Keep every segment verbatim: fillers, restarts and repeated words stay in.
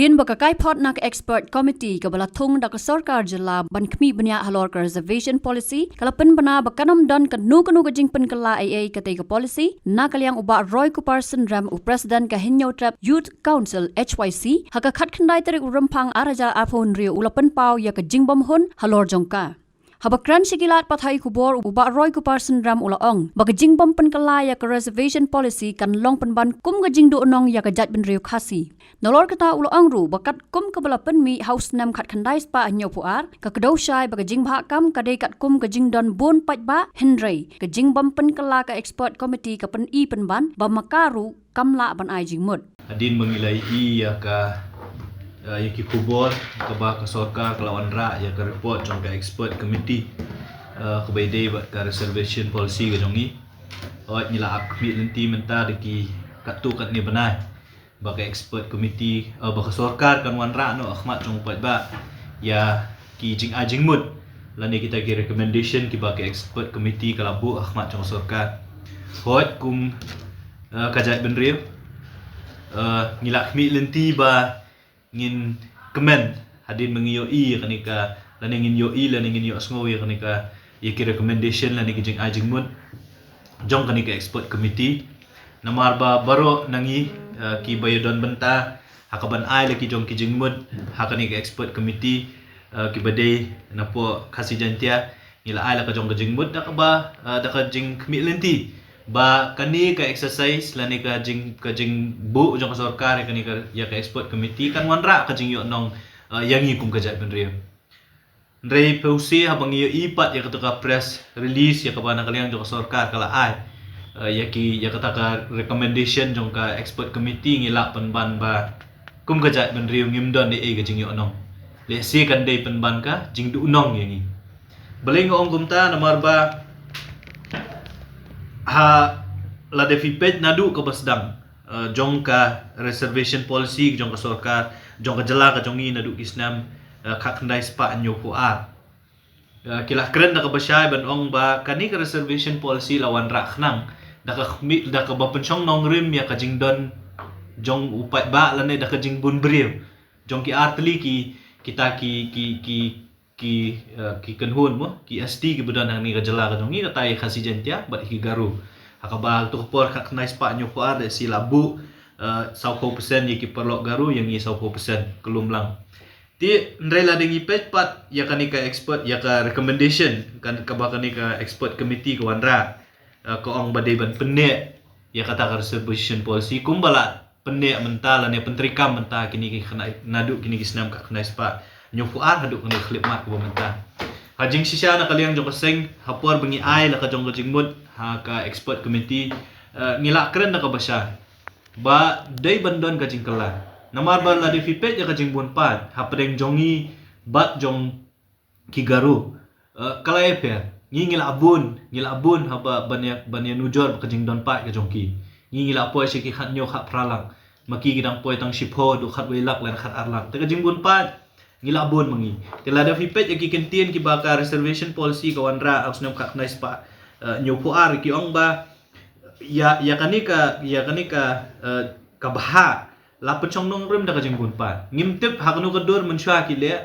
Hadien ba ka kaiphod na ka expert committee kaba la thung da ka sorkar jylla ban khmih bniah halor ka reservation policy ka la pynbna ba kan ym don kano kano ka jingpynkylla ei ei katei ka policy, na ka liang u Bah Roy Kupar Synrem, u President ka Hynñiewtrep Youth Council, H Y C, ha ka khatkhyndai tarik u Rymphang arhajar arphew hynriew u la pynpaw ïa ka jingbymhun halor jong ka. Haba kren sha ki lad pathai khubor, u Bah Roy Kupar Synrem u la ong ba ka jingbym pynkylla ïa ka reservation policy kan long pynban kum ka jingduhnong ïa ka jaitbynriew Khasi. Nalor kata u la ong ruh ba katkum kaba la pynmih ha u snem khatkhyndai spah hynñiewphew ar, ka kdew shai ba ka jingbhah kam ka dei katkum ka jingdon bun paidbah, hynrei ka jingbym pynkylla ka expert committee ka pyni pynban ba ma ka ruh kam lah ban ai jingmut. Hadien ba ngi la ïohi ïa ka, eh, ïa ki khubor kaba ka sorkar ka la wanrah ïa ka report jong ka expert committee, eh, kaba ïadei bad ka reservation policy ka jong ngi. Hooid, ngi la ap khmih lynti mynta da ki katto katne bnai ba ka expert committee, eh, ba ka sorkar kan wanrah noh ha khmat jong u paidbah ïa ki jingai jingmut lane kita ki recommendation kiba ka expert committee ka la buh ha khmat jong ka sorkar. Hooid, kum, eh, ka jaitbynriew, eh, ngi la khmih lynti ba ngin kmen hadien ba ngi ïohi ïa kane ka, lane ngin ïohi lane ngin ïohsngew ïa kane ka, ïa ki recommendation lane ki jingai jingmut jong kane ka expert committee. Namar ba baroh na ngi, eh, kiba ïadon bynta ha kaban ai la ki jong ki jingmut ha kane ka expert committee, eh, kiba dei napoh Khasi Jaiñtia, ngi la ai la ka jong ka jingmut da kaba, eh, da ka jingkhmih lynti ba kane ka exercise lane ka jing, ka jingbuh jong ka sorkar ïa kane ka, ïa ka expert committee kan wanrah ka jingïohnong, eh, ïa ngi kum ka jaitbynriew. Hynrei phi sngewsih haba ngi ïohi pat ïa kata ka press release ïa kaba na ka liang jong ka sorkar ka la ai, eh, ïa ki, ïa kata ka recommendation jong ka expert committee, ngi lah pynban ba kum ka jaitbynriew ngim don ei ei ka jingïohnong. Lehse kan dei pynban ka jingduhnong ïa ngi. Balei nga ong kumta? Namar ba ha lada phi peit naduh kaba sdang, eh, jong ka reservation policy jong ka sorkar jong ka jylla ka jong ngi naduh ki snem, eh, khatkhyndai spah hynñiewphew ar. Eh, ki la kren da kaba shai ban ong ba kane ka reservation policy la wanrah khnang da ka khmih, da kaba pynshong nongrim ïa ka jingdon jong u paidbah lane da ka jingbun briew jong ki artylli ki, kita ki, ki, ki, ki, eh, ki kynhun mo, ki S T kiba don hangne ka jylla ka jong ngi, kata ïa Khasi Jaiñtia bad ki Garo. Ha kaba kato ka por khatkhyndai spah hynñiewphew ar lehse la buh, eh, sawphew percent ïa ki paralok Garo, ïa ngi sawphew percent, ka lum lang. Te hynrei lada ngi peit pat ïa kane ka expert, ïa ka recommendation kan, kaba kane ka expert committee ka wanrah, eh, ka ong ba dei ban pynneh ïa kata ka reservation policy kumba la pynneh mynta lane pyntreikam mynta kine ki khyndai, naduh kine ki snem khatkhyndai spah hynñiewphew ar haduh kane ka khyllipmat kaba mynta. Ha jingshisha na ka liang jong ka seng, ha por ba ngi ai la ka jong ka jingmut ha ka expert committee, eh, ngi la kren da kaba shai ba dei ban don ka jingkylla. Namar ba lada phi peit ïa ka jingbun paid hapdeng jong ngi bad jong ki Garo, eh, ka la ïapher. Ngi, ngi la bun, ngi la bun haba ban ïa, ban ïanujor bad ka jingdon paid ka jong ki. Ngi, ngi la poi sha ki khathynñiew khatphra lak. Ma ki, ki dang poi tang shiphew haduh khatwei lak lane khatar lak. Te ka jingbun paid ngi la bun ma ngi. Te lada phi peit ïa ki kyntien kiba ka reservation policy ka wanrah ha u snem khatkhyndai spah, eh, hynñiewphew ar, ki ong ba ïa, ïa kane ka, ïa kane ka, eh, ka bhah la pynshong nongrim da ka jingbun paid. Ngim tip ha kano ka dur mynshuwa ki leh,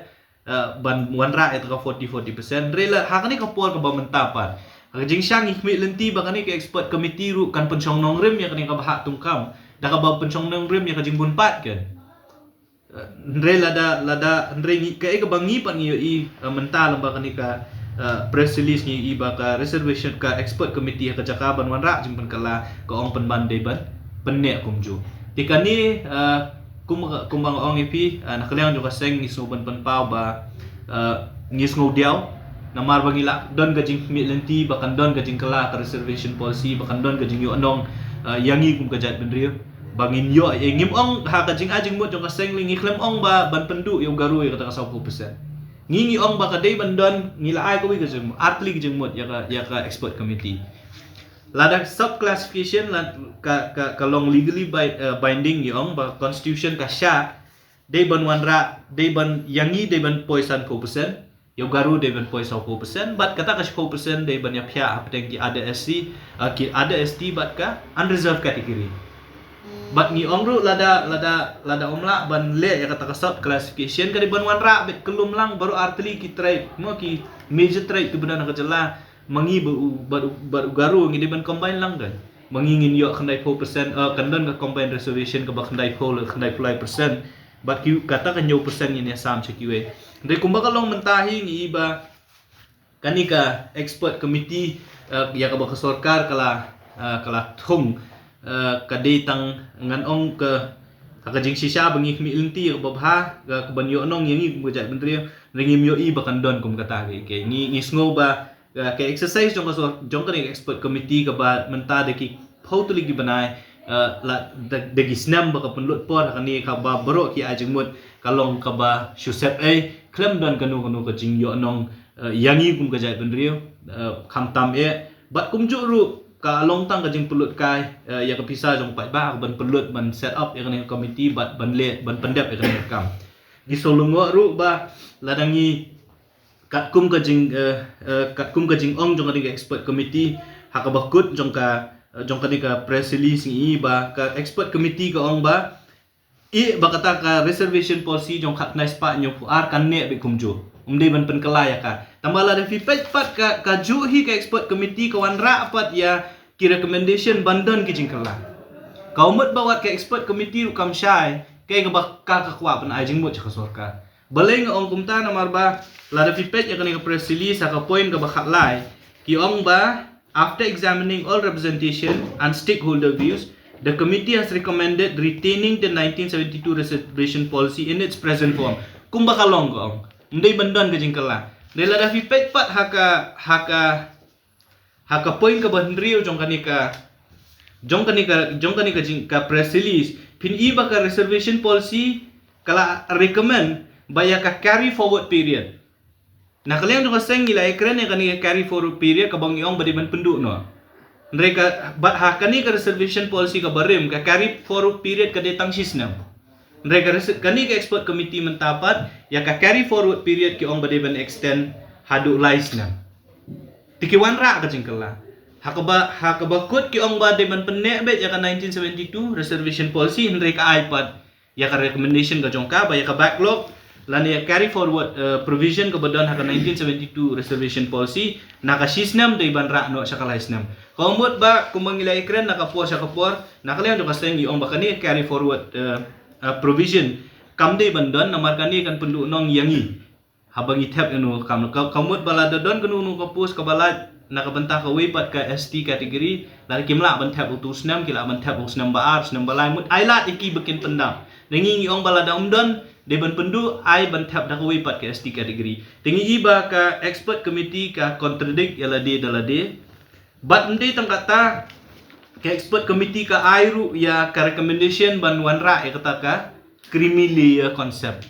eh, ban wanrah ïa kata ka forty, forty percent. Hynrei la ha kane ka por kaba mynta pat, ha ka jingshisha ngi khmih lynti ba kane ka expert committee ruh kan pynshong nongrim ïa kane ka bhah tungkam da kaba pynshong nongrim ïa ka jingbun paid kan. Eh, hynrei lada, lada, hynrei ngi, kaei kaba ngi pat ngi ïohi, eh, mynta lyngba kane ka, eh, press release ngi ïohi ba ka reservation, ka expert committee ha ka jaka ban wanrah jingpynkylla ka ong pynban dei ban pynneh kumjuh. Te kane, eh, kum, kumba nga ong ïa phi, eh, na ka liang jong ka seng ngi sngew ban pynpaw ba, eh, ngi sngew diaw. Namar ba ngi la don ka jingkhmih lynti ba kan don ka jingkylla ka reservation policy, ba kan don ka jingïohnong, eh, ïa ngi kum ka jaitbynriew. Ba ngin ïoh, eh, ngim ong ha ka jingai jingmut jong ka seng lei, ngi khlem ong ba ban pynduh ïa u Garo ïa kata ka sawphew percent. Ngi, ngi ong ba ka dei ban don, ngi la ai kawei ka jingmut, artylli ka jingmut ïa ka, ïa ka expert committee. Lada sub classification la ka, ka, ka long legally bi-, eh, binding, ngi ong ba constitution ka shah dei ban wanrah, dei ban, ïa ngi dei ban poi sanphew percent, ïa u Garo dei ban poi sawphew percent, bad kata ka shiphew percent dei ban ïaphiah hapdeng ki other S C, eh, ki other S T bad ka unreserved category. Bad ngi ong ruh lada, lada, lada ym lah ban leh ïa kata ka sub classification, ka dei ban wanrah beit kyllum lang baroh artylli ki tribe, mo, ki major tribe kiba don ha ka jylla, ma ngi bad u, bad u, bad u Garo ngi dei ban combine lang kan. Ma ngi ngin ïoh khyndai phew percent, eh, kan don ka combined reservation kaba khyndai phew, khyndai phew lai percent. Bad ki kata ka hynñiew percent ngin ïa sam sha kiwei. Hynrei kumba ka long mynta hi ngi i ba kane ka expert committee, eh, ïa kaba ka sorkar ka la, eh, ka la thung, eh, ka dei tang ngan ong ka, ha ka jingshisha ba ngi khmih lynti ïa kaba bha, ka, ka ban ïoh nong ïa ngi kum ka jaitbynriew, hynrei ngim ïohi ba kan don kum kata ka, ka, ngi, ngi sngew ba, eh, ka exercise jong ka sor-, jong kane ka expert committee kaba mynta da ki phew tylli ki bnai, eh, la, da, da ki snem ba ka pynlut por ha kane kaba baroh ki ai jingmut ka long kaba shu sep ei, khlem don kano kano ka jingïoh nong, eh, ïa ngi kum ka jaitbynriew, eh, khamtam eh. Bad kumjuh ruh ka long tang ka jingpynlut kai, eh, ïa ka pisa jong paidbah ban pynlut ban set up ïa kane ka committee bad ban leh, ban pyndep ïa kane ka kam. Ngi sngewlyngngoh ruh ba lada ngi katkum ka jing, eh, eh, katkum ka jingong jong kane ka expert committee, ha kaba kut jong ka, eh, jong kane ka press release ngi i ba ka expert committee ka ong ba, i ba kata ka reservation policy jong khatkhyndai spah hynñiewphew ar kan neh beit kumjuh. Ym dei ban pynkylla ïa ka. Tangba lada phi peit pat ka, kajuh hi ka expert committee ka wanrah pat ïa ki recommendation ban don ki jingkylla. Ka mut ba wat ka expert committee ruh kam shai, kaei kaba ka, ka kwah ban ai jingmut sha ka sorkar. Balei nga ong kumta namar ba lada phi peit ïa kane ka press release ha ka point kaba khatlai, ki ong ba, after examining all representation and stakeholder views, the committee has recommended retaining the nineteen seventy-two reservation policy in its present form. Kumba ka long ka ong. Ym dei ban don ka jingkylla. Dei lada phi peit pat ha ka, ha ka, ha ka point kaba hynriew jong kane ka, jong kane ka, jong kane ka jing, ka press release, phin i ba ka reservation policy ka la recommend ba ïa ka carry forward period. Na ka liang jong ka seng ngi la ïakren ïa kane ka carry forward period kaba ngi ong ba dei ban pynduh noh. Hynrei ka, bad ha kane ka reservation policy kaba rim, ka carry forward period ka dei tang shi snem. Hynrei ka res-, kane ka expert committee mynta pat, ïa ka carry forward period ki ong ba dei ban extend haduh lai snem. Te ki wanrah ka jingkylla. Ha kaba, ha kaba kut ki ong ba dei ban pynneh beit ïa ka nineteen seventy-two reservation policy, hynrei ka ai pat ïa ka recommendation ka jong ka ba ïa ka backlog lane ïa carry forward, eh, provision kaba don ha ka nineteen seventy-two reservation policy, na ka shi snem dei ban rah noh sha ka lai snem. Ka mut ba kumba ngi la ïakren na ka por sha ka por, na ka liang jong ka seng ngi ong ba kane carry forward, eh, eh, provision kam dei ban don namar kane kan pynduh nong ïa ngi. Haba ngi thep ïa no ka kam, ka, ka mut ba lada don kano kano ka post kaba lait na ka bynta kawei pat ka S T category, lada kim lah ban thep utu u snem, ki lah ban thep u snem ba ar, snem ba lai, mut ai lad ïa ki ba kin pyndap. Te ngi, ngi ong ba lada ym don, dei ban pynduh, ai ban thep da kawei pat ka S T category. Te ngi i ba ka expert committee ka contradict ïa lade da lade. Bad ym dei tang kata, ka expert committee ka ai ruh ïa ka recommendation ban wanrah ïa kata ka creamy layer concept.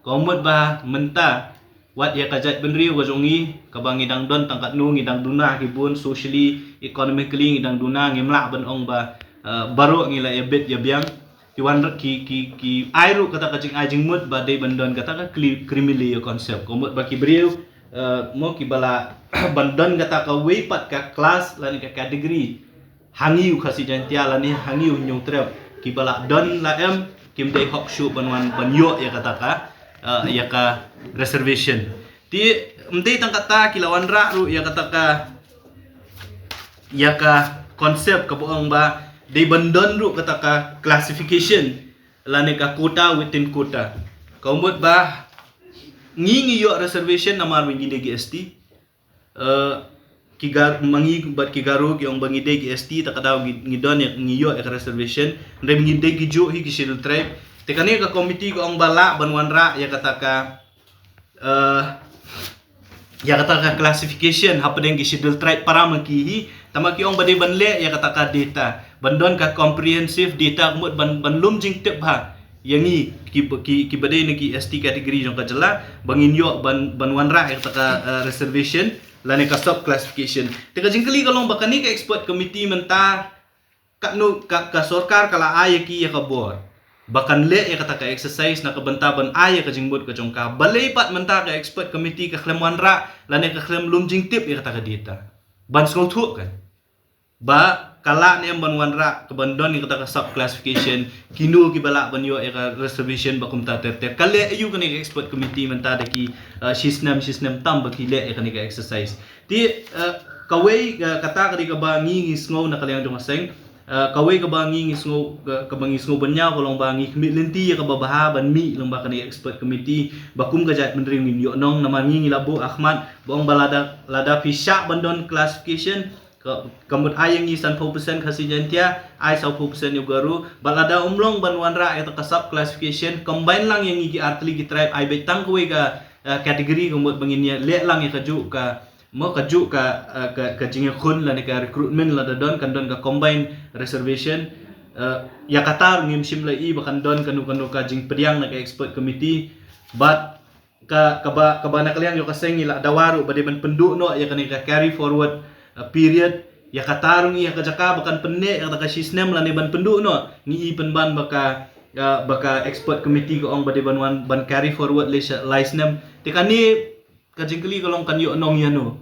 Ka mut ba mynta, wat ïa ka jaitbynriew ka jong ngi, kaba ngi dang don tang katno, ngi dang duna ki bun socially, economically, ngi dang duna, ngim lah ban ong ba, eh, baroh ngi la ïa bit ïa biang. Ki wan ki, ki, ki ai ruh kata ka jingai jingmut ba dei ban don kata ka cre-, creamy layer concept. Ka mut ba ki briew, eh, mo kiba lah ban don kata kawei pat ka class lane ka category ha ngi u Khasi Jaiñtia lane ha ngi u Hynñiewtrep, kiba lah don la em, kim dei hok shuh ban wan ban ïoh ïa kata ka, eh, ïa ka reservation. Te ym dei tang kata, ki la wanrah ruh ïa kata ka, ïa ka concept kaba ong ba dei ban don ruh kata ka classification lane ka quota within quota. Ka mut ba ngi, ngi ïoh reservation namar ba ngi dei ki S T. Eh, ki Gar-, ma ngi bad ki Garo ki ong ba ngi dei ki S T, ta ka daw ngi, ngi don ïa, ngi ïoh ïa ka reservation. Hynrei ngi dei kijuh hi ki Scheduled Tribe. Te kane ka committee ka ong ba lah ban wanrah ïa kata ka, eh, ïa kata ka classification hapdeng ki Scheduled Tribe para ma ki hi, tangba ki ong ba dei ban leh ïa kata ka data, ban don ka comprehensive data, ka mut ban, ban lum jingtip bha ïa ngi ki, ki, kiba dei na ki S T category jong ka jylla, ba ngin ïoh ban, ban wanrah ïa kata ka, eh, reservation lane ka sub classification. Te ka jingkylli ka long ba kane ka expert committee mynta, katno ka, ka sorkar ka la ai ïa ki ïa ka bor ba kan leh ïa kata ka exercise na ka bynta ban ai ïa ka jingmut ka jong ka, balei pat mynta ka expert committee ka khlem wanrah lane ka khlem lum jingtip ïa kata ka data ban sngewthuh kan ba ka lah ne em ban wanrah ka ban don ïa kata ka sub classification, kino kiba lah ban ïoh ïa ka reservation bad kumta ter ter. Ka leh aïu kane ka expert committee mynta da ki, uh, shi snem, shi snem tam ba ki leh ïa kane ka exercise. Te, uh, kawei, uh, kata ka dei kaba ngi ngi sngew na ka liang jong ka seng. Uh, kawei kaba ngi ngi sngew, ka, kaba ngi sngew bynñiaw ka long ba ngi khmih lynti ïa kaba bha ban mih lyngba kane ka expert committee, ba kum ka jaitbynriew ngin ïoh nong, namar ngi ngi la buh ha khmat ba ong ba lada, lada phi shah ban don classification, ka, ka mut ai ïa ngi sanphew percent Khasi Jaiñtia, ai sawphew percent ïa u Garo, bad lada ym long ban wanrah ïa kata ka sub classification, combine lang ïa ngi ki artylli ki tribe, ai beit tang kawei ka, uh, category, ka mut ba ngin ïa leh lang ïa kajuh ka, mo, kajuh ka, uh, ka, ka jingïakhun lane ka recruitment lada don, kan don ka combined reservation. Uh, ïa kata ruh ngim shym la i ba kan don kano kano ka jingpdiang na ka expert committee. Bad ka, kaba, kaba na ka liang jong ka seng ngi la dawa ruh ba dei ban pynduh noh ïa kane ka carry forward, uh, period. Ïa kata ruh ngi ha ka jaka ba kan pynneh ïa kata ka shi snem lane ban pynduh noh, ngi i pynban ba ka, uh, ba ka expert committee ka ong ba dei ban wan ban carry forward lei sha lai snem. Te kane ka jingkylli ka long kan ïoh nong ïa no?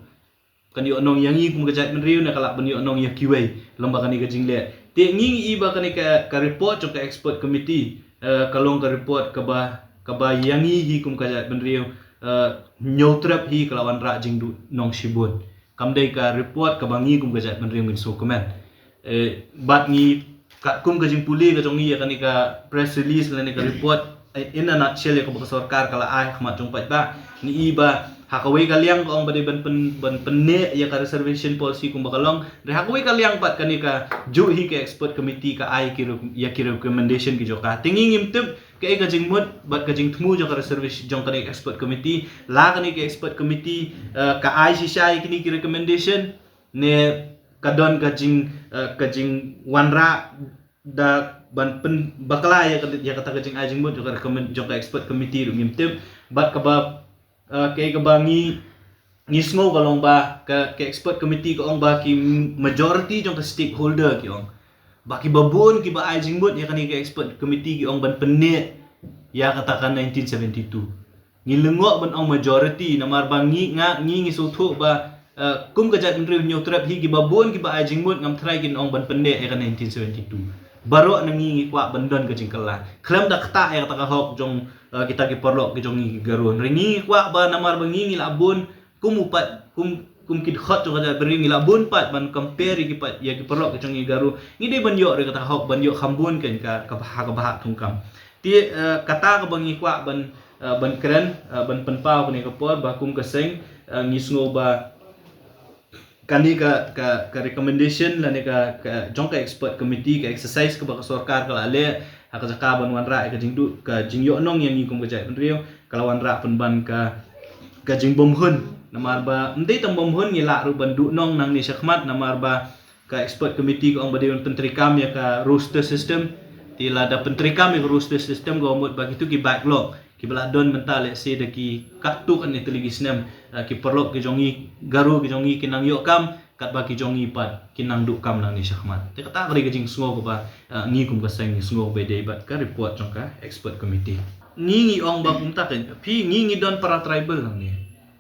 Kan ïoh nong ïa ngi kum ka jaitbynriew ne ka lah ban ïoh nong ïa kiwei lyngba kane ka jingleh? Te ngi ngi i ba kane ka, ka report jong ka expert committee, eh, ka long ka report kaba, kaba ïa ngi hi kum ka jaitbynriew, eh, Hynñiewtrep hi ka la wanrah jingduh nong shibun. Kam dei ka report kaba ngi kum ka jaitbynriew ngin sngewkmen. Eh, bad ngi katkum ka jingpule ka jong ngi ïa kane ka press release lane ka report, eh, in a nutshell ïa kaba ka sorkar ka la ai ha khmat jong paidbah, ngi i ba ha kawei ka liang ka ong ba dei ban pyn, ban pynneh ïa ka reservation policy kumba ka long. Hynrei ha kawei ka liang pat kane kajuh hi ka expert committee ka ai ki re, ïa ki recommendation ki jong ka. Te ngi ngim tip kaei ka jingmut bad ka jingthmu jong ka reservation jong kane ka expert committee. La kane ka expert committee, eh, ka ai shisha ïa kine ki recommendation, ne ka don ka jing, eh, ka jingwanrah da ban pynbakla ïa ka, ïa kata ka jingai jingmut jong ka recommend, jong ka expert committee ruh ngim tip. Bad kaba, eh, kaei kaba ngi, ngi sngew ka long ba ka, ka expert committee ka ong ba ki majority jong ka stakeholder ki ong ba kiba bun kiba ai jingmut ïa kane ka expert committee ki ong ban pynneh ïa kata ka nineteen seventy-two. Ngi lyngngoh ban ong majority namar ba ngi, nga, ngi ngi sngewthuh ba, eh, kum ka jaitbynriew Hynñiewtrep hi kiba bun kiba ai jingmut ngam tharai kin ong ban pynneh ïa ka nineteen seventy-two. Baroh na ngi ngi kwah ban don ka jingkylla khlem da ktah ïa kata ka hok jong, eh, kita ki paralok ki jong ngi ki Garo. Hynrei ngi ngi kwah ba namar ba ngi ngi la bun kum u pat, kum, kum ki dkhot jong ka jaitbynriew ngi la bun pat ban compare ïa ki pat, ïa ki paralok ki jong ngi Garo. Ngi dei ban ïoh ruh kata ka hok ban ïoh kham bun kein ka, ka bha, ka bha thungkam. Te, eh, kata kaba ngi kwah ban, eh, ban kren, eh, ban pynpaw kane ka por ba kum ka seng, eh, ngi sngew ba kane ka, ka, ka recommendation lane ka, ka jong ka expert committee, ka exercise kaba ka sorkar ka la leh ha ka jaka ban wanrah ïa ka jingduh, ka jingïoh nong ïa ngi kum ka jaitbynriew, ka la wanrah pynban ka, ka jingbymhun. Namar ba ym dei tang bymhun, ngi lah ruh ban duh nong nangne shakhmat namar ba ka expert committee ka ong ba dei ban pyntreikam ïa ka roster system. Te lada pyntreikam ïa ka roster system ka mut ba kito ki backlog kiba la don mynta, let's say da ki katto katne tylli ki snem, eh, ki paralok ki jong ngi Garo ki jong ngi kin nang ïoh kam, katba ki jong ngi pat kin nang duh kam nangne shakhmat. Te kata ka dei ka jingsngew kaba, eh, ngi kum ka seng ngi sngew ba dei bad ka report jong ka expert committee. Ngi ngi ong ba kumta kein, phi, ngi ngi don para tribal nangne.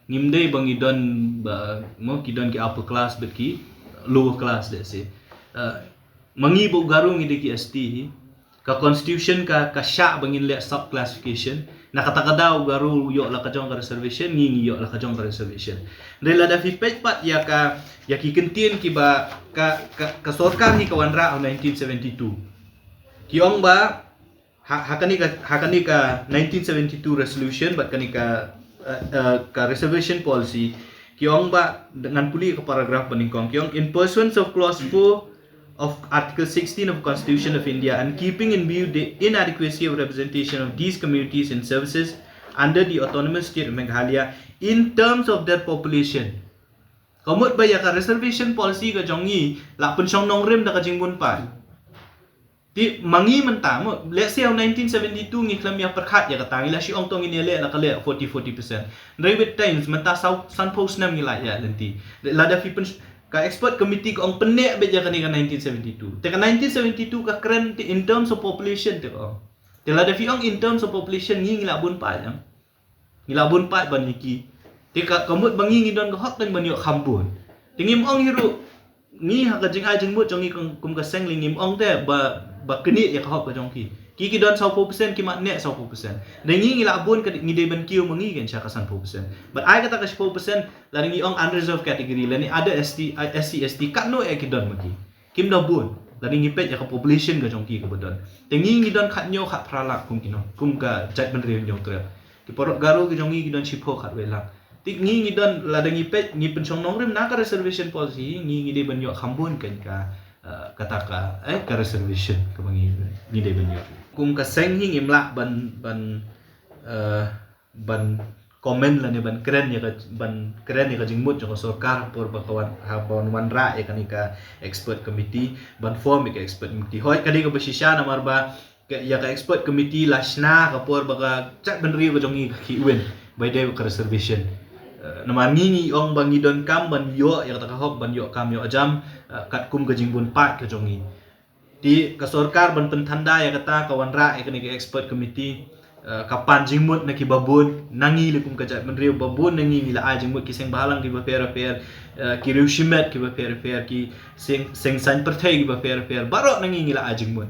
Ngim dei ba ngi don ba, mo, ki don ki upper class bad ki lower class, let's say. Eh, ma ngi bad u Garo ngi dei ki S T hi. Ka constitution ka, ka shah ba ngin leh sub classification. Na kata ka daw u Garo u ïoh la ka jong ka reservation, ngi ngi ïoh la ka jong ka reservation. Hynrei lada phi peit pat ïa ka, ïa ki kyntien kiba ka, ka, ka sorkar hi ka wanrah ha nineteen seventy-two. Ki ong ba ha, ha kane ka, ha kane ka nineteen seventy-two resolution bad kane ka, uh, uh, ka reservation policy, ki ong ba, ngan pule ka paragraph ba nyngkong, ki ong, "In pursuance of clause four of Article sixteen of Constitution of India and keeping in view the inadequacy of representation of these communities in services under the Autonomous State of Meghalaya in terms of their population." Ka mut ba ïa ka reservation policy ka jong ngi la pynshong nongrim da ka jingbun paid. Te ma ngi mynta, mo, let's say ha nineteen seventy-two ngi khlem ïa pyrkhat ïa kata, ngi la shu ong to ngin ïa leh la ka leh forty, forty percent. Hynrei with times mynta saw, sanphew snem ngi la ïaid lynti. Lada phi pyn, ka expert committee ka ong pynneh beit ïa kane ka nineteen seventy-two. Te ka nineteen seventy-two ka kren te in terms of population te ka ong. Te lada phi ong in terms of population ngi ngi la bun paid, em. Ngi la bun paid ban ïa ki. Te ka, ka mut ba ngi ngi don ka hok kein ban ïoh kham bun. Te ngim ong hi ruh ngi ha ka jingai jingmut jong ngi kum, kum ka seng lei ngim ong te ba, ba knieh ïa ka hok ka jong ki. Ki ki don sawphew percent, ki mad neh sawphew percent. Dei ngi ngi lah bun ka, ngi dei ban kiew ma ngi kan sha ka sanphew percent. But ai kata ka shiphew percent, lada ngi ong unreserved category, lane other S T, uh, S C, S T, katno eh ki don ma ki. Kim da bun. Lada ngi peit ïa ka population ka jong ki kaba don. Te ngi ngi don khathynñiew khatphra lak kum ki nong, kum ka jaitbynriew Hynñiewtrep. Ki paralok Garo ki jong ngi ki don shiphew khatwei lak. Te ngi ngi don, lada ngi peit, ngi pynshong nongrim na ka reservation policy, ngi ngi dei ban ïoh kham bun kan ka, eh, kata ka, eh, ka reservation kaba ngi, ngi dei ban ïoh. Kum ka seng hi ngim lah ban, ban, eh, ban comment lane ban kren ïa ka, ban kren ïa ka jingmut jong ka sorkar por ba ka wan, ha ba wan wanrah ïa kane ka expert committee, ban form ïa ka expert committee. Hooid, ka dei kaba shisha namar ba ka, ïa ka expert committee la shna ka por ba ka jaitbynriew ka jong ngi ka khih win ba dei ka reservation. Eh, namar ngi ngi ong ba ngi donkam ban ïoh ïa kata ka hok, ban ïoh kam ïoh jam, eh, katkum ka jingbun paid ka jong ngi. Te ka sorkar ban pynthanda ïa kata, ka wanrah ïa kane ka expert committee, eh, ka pan jingmut na kiba bun, na ngi lei kum ka jaitbynriew ba bun, na ngi ngi la ai jingmut, ki seng bhalang kiba pher pher, eh, ki riew shimet kiba pher pher, ki seng, seng saiñ pyrthei kiba pher pher, baroh na ngi ngi la ai jingmut.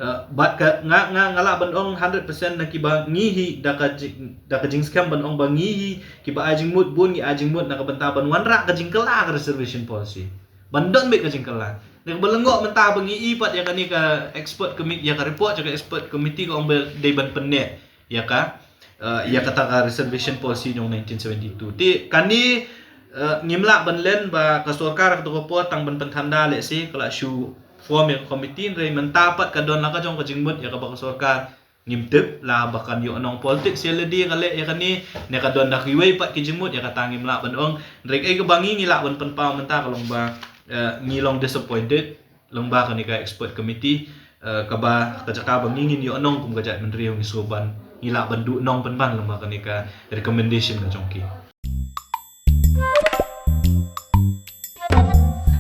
Eh, bad ka nga, nga, nga lah ban ong hundred percent na kiba ngi hi da ka jing, da ka jingskhem ban ong ba ngi hi kiba ai jingmut bun, ngi ai jingmut na ka bynta ban wanrah ka jingkylla ka reservation policy. Ban don beit ka jingkylla. Na kaba lyngngoh mynta ba ngi i pat ïa kane ka expert committee, ïa ka report ïa ka expert committee ka ong ba dei ban pynneh ïa ka, eh, ïa kata ka reservation policy jong nineteen seventy-two. Te kane, eh, ngim lah ban len ba ka sorkar ha kato ka por tang ban pynthanda lehse ka la shu form ïa ka committee, hynrei mynta pat ka don la ka jong ka jingmut ïa kaba ka sorkar ngim tip, la ba kan ïoh nong politics ïa lade ka leh ïa kane, ne ka don da kiwei pat ki jingmut, ïa kata ngim lah ban ong. Hynrei kaei kaba ngi ngi lah ban pynpaw mynta ka long ba, eh, ngi long disappointed lyngba kane ka expert committee, eh, kaba ka jaka ba ngi ngin ïoh nong kum ka jaitbynriew ngi sngewbha ngi lah ban duh nong pynban lyngba kane ka recommendation ka jong ki.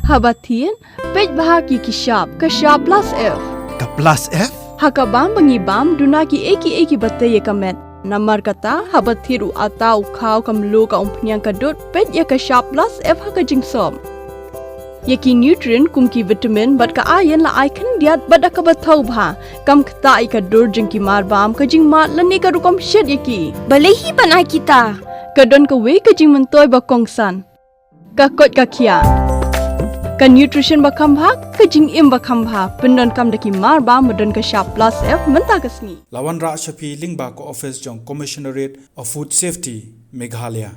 Haba thied, peit bha ki ki shap, ka shap plus F. Ka plus F? Ha ka bam ba ngi bam, duna ki ei ki ei kiba tei ïa ka met. Namar kata, haba thied u atta, u khaw, ka mluh, ka umphniang, ka dud, peit ïa ka shap plus F ha ka jingsop. Ïa ki nutrient kum ki vitamin bad ka iron la ai khyndiat bad da kaba thaw bha. Kam ktah ïa ka dur jong ki marbam, ka jingmad lane ka rukom shet ïa ki. Balei hi ban ai kita? Ka don kawei ka jingmyntoi ba kongsan. Ka koit ka khiah. Ka nutrition ba kham bha, ka jingim ba kham bha. Pyndonkam da ki marbam ba don ka shap plus F mynta ka sngi. La wanrah sha phi lyngba ka office jong Commissionerate of Food Safety, Meghalaya.